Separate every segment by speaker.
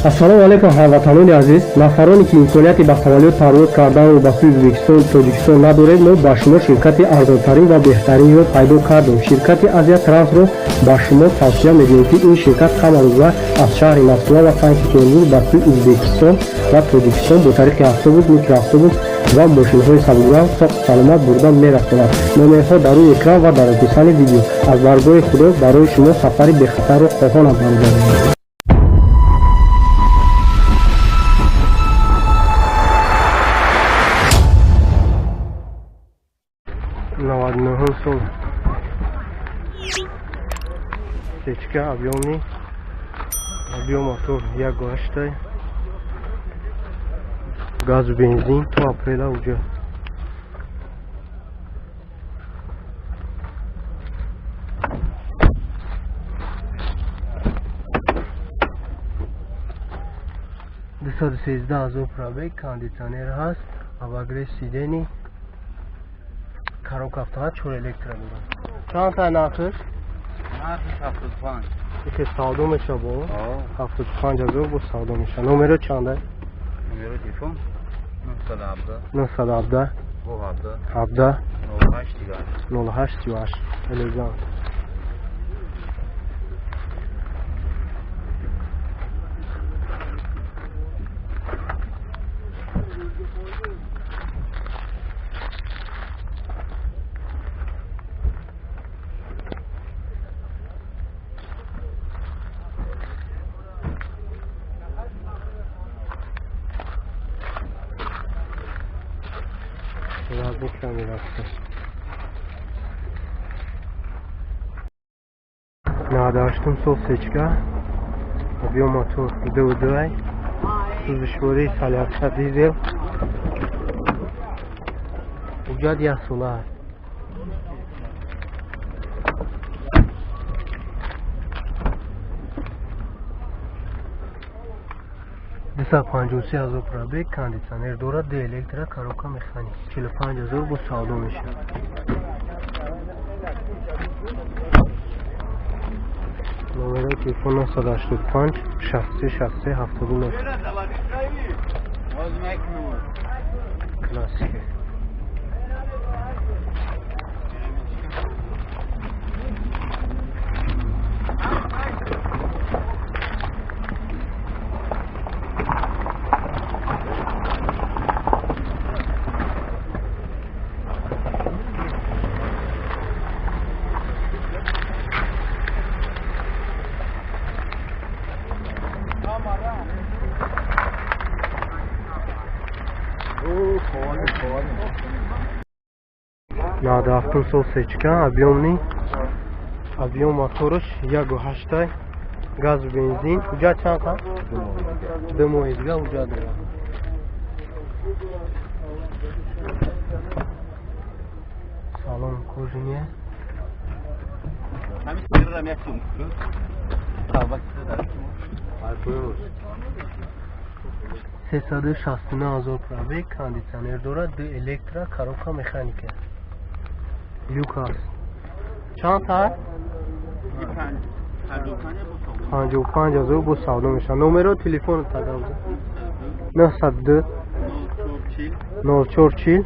Speaker 1: Ассалому алайкум, ҳамватанони азиз. Нафароне ки имконияти ба самолёт парвоз карданро ба сӯи Ӯзбекистон, Тоҷикистон надоред, мо ба шумо ширкати арзонтарин ва беҳтаринро пайдо кардем. Ширкати Азия Трансро ба шумо тавсия медиҳем, ки ин ширкат ҳамарӯза аз шаҳри Москва ва Санкт Петербург ба сӯи Ӯзбекистон ва Тоҷикистон бо тариқи автобус, микроавтобус ва мошинҳои сабукранг соғ саломат бурда мерасонад. Номерҳо дар рӯи экран ва дар описании видео. Аз даргоҳи Худо барои шумо сафари бехатарро хоҳонам, бародарон. 99-ум сол сечка, объёмный, объём мотор 1,8-тай, газу бензин, то апреля уҷа. 213 000 пробег, кондитсионер ҳаст, обогрев сидений, коробка автомат, чор электро дорад. Чанд та нархш?
Speaker 2: Нархш 75.
Speaker 1: Яке савдо меша бо 75 000 бо савдо меша. Номеро чанда?
Speaker 2: Номеро телефон 917.
Speaker 1: 917.
Speaker 2: 17.
Speaker 1: 17.
Speaker 2: 08 38.
Speaker 1: 08 38. Элегант. Разникам мерафта. 98-ум сол сечка, объём мотор 2,2-ай, сӯзишвории салярка, дизел, ҳуҷҷат як сола аст. 253 000 пробег, кондитсионер дорад, ду электро, коробка механик, 45 000 бо савдо мешавад. Номерои телефон 985 63 63 79. Классика. 97-ум сол сечка, объёмный, объём мотораш 1,8-тай, газу бензин. Ҳуҷҷат чанд қа? 2 моҳи дига ҳуҷҷат дорад. Салон кожаный.
Speaker 2: Ҳамин сиррам як сум. Тавба дар.
Speaker 1: 369 000 пробег, кондитсионер дорад, ду электро, коробка механика, люк аст. Чанд та? 55 000 бо савдо мешавад. Номеро телефоно тагавза: 902 04 40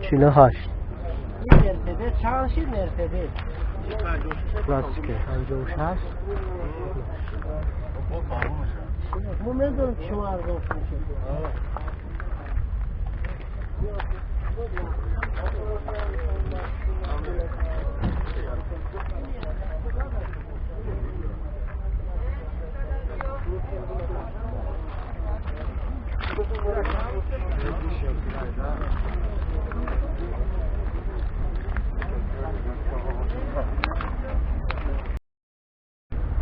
Speaker 1: 48.
Speaker 3: Мерседес чанд шид, Мерседес?
Speaker 1: Классика.
Speaker 3: 56. Мо медонем, ки шумо арзон фурӯшед.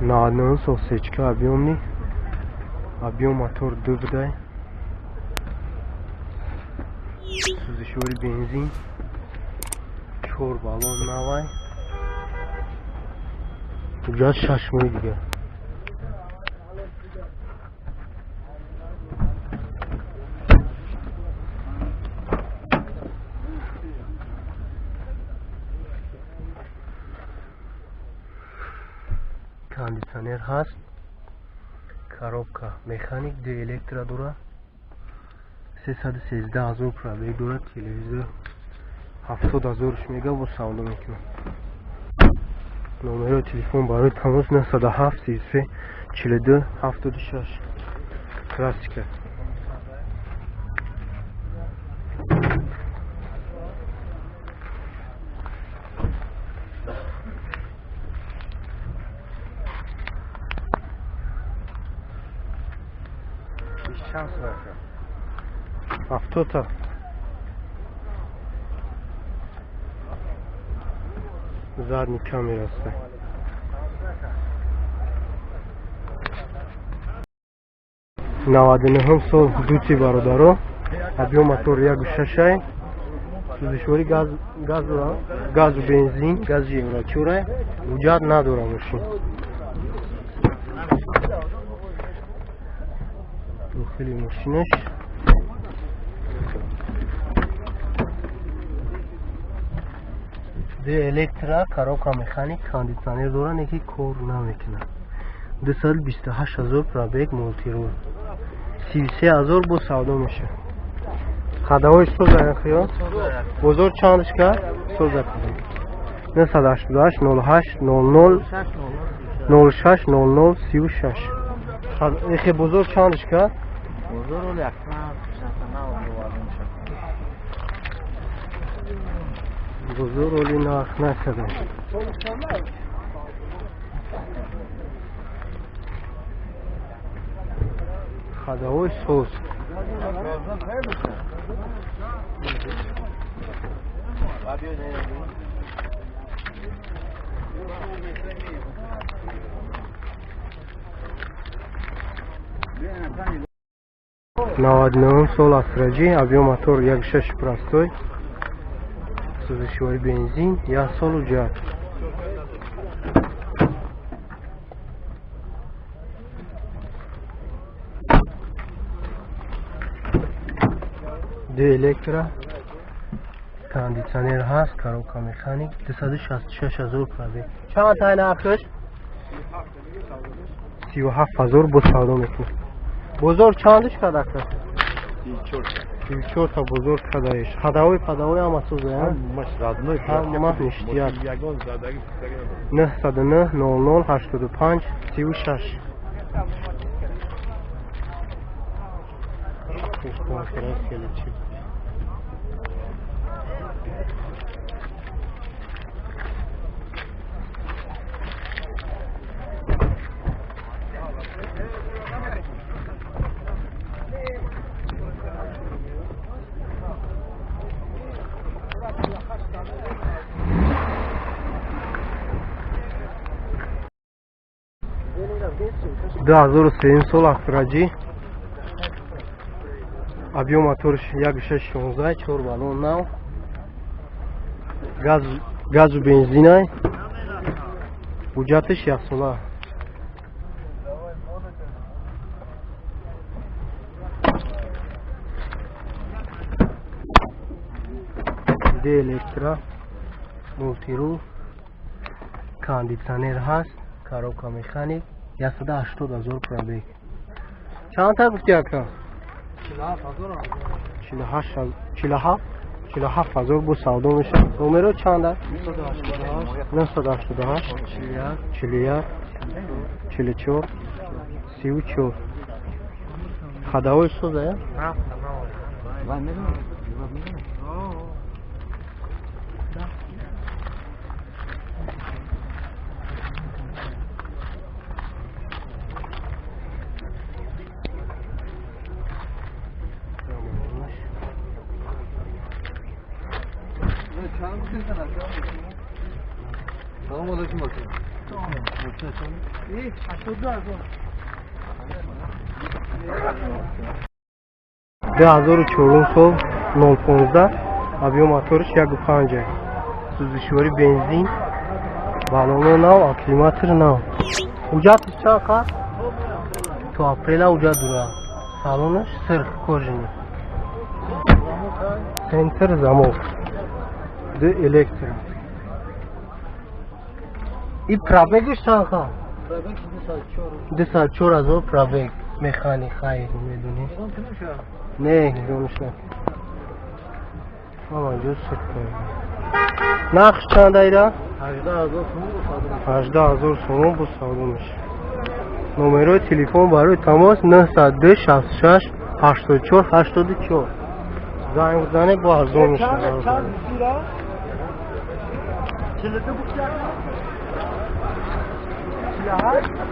Speaker 1: 99 сол сечка, объёмный, объём мотор ду будай, сӯзишвори бензин, чор баллон навай, ҳуҷҷат 6 моҳи дига. Кондитсионер ҳаст. Коробка механик, ду электро дора. 313 ҳазор пробег дорад. Телевизор 70 ҳазорш мега, бо савдо мекунад. Номерои телефон барои тамос 907 33 42 76. Классика.
Speaker 2: Чанд сум?
Speaker 1: 70-та. Задний камера аст. 99 сол дути бародаро. Объем мотор 1.6. Сӯзишворӣ газ, газу бензин, гази еврочура. Ҳуҷҷат надора мошин. Дохили мошинаш ду электро, коробка механик, кондитсионер дора, неки кор намекунад. 228 ҳазор пробег, мултирол. 33 ҳазор бо савдо мешавад. Хадаҳои соза хиё. Бозор чандш кард? Соза кардем. 988 08 00 06 00 36. Эхе бозор чандш кард?
Speaker 2: Бозор оли акна 69 оварда мешавад.
Speaker 1: Бозор оли нарх накардем. Хадаҳои соз. 99 сол Астра Ҷи, объем мотор 1.6 простой, сӯзишворӣ бензин, як солу ҷад. Ду электро, кондитсионер ҳаст, коробка механик, 266 ҳазор пробег. Чанд тай нархш? 37 ҳазор бо савдо мекунад. Бозор чандш кард ака? 34 та бозор кардаеш. Хадаҳои падаҳои ҳама соза,
Speaker 2: Ҳамаш родной.
Speaker 1: Ҳама ништяк.
Speaker 2: Ягон задаги пустаги надорад.
Speaker 1: 909 00 85 36. 2003 сол Астра Ҷи, объем моторш 1.6 16, чор баллон нав, газу бензинай, ҳуҷҷатиш яксола. Д электро, мултирул, кондитсионер ҳаст, коробка механик, 180 ҳазор пробег. Чанд та гуфти ака? 47 47 ҳазор бо савдо мешавад. Номеро чанд аст? 988 41 44 34. Хадаҳои соза я?
Speaker 2: Вай медонам. Салом алейкум ака.
Speaker 1: 2004 сол 015, объем моториш 1.5, сӯзишворӣ бензин, баллоно нав, акклиматор нав. Ҳуҷҷатиш чанд қа? То апрела ҳуҷҷат дорад. Салонаш сирх кожаный. Центр замок. Ду электро. И пробегиш чанд қа?
Speaker 2: Пробег 204.
Speaker 3: 204 ҳазор пробег. Механик, хайр, медонӣ. Не, гиронш накун. Ҳамаҷо сурх. Нархш чанд айра?
Speaker 2: 18 000 сомон бо савдо.
Speaker 3: 18 000 сомон бо савдо мешавад. Номерои телефон барои тамос 902 66 84 84. Занг бизанед, бо арзон мешавад.
Speaker 2: 42 гуфти? 48?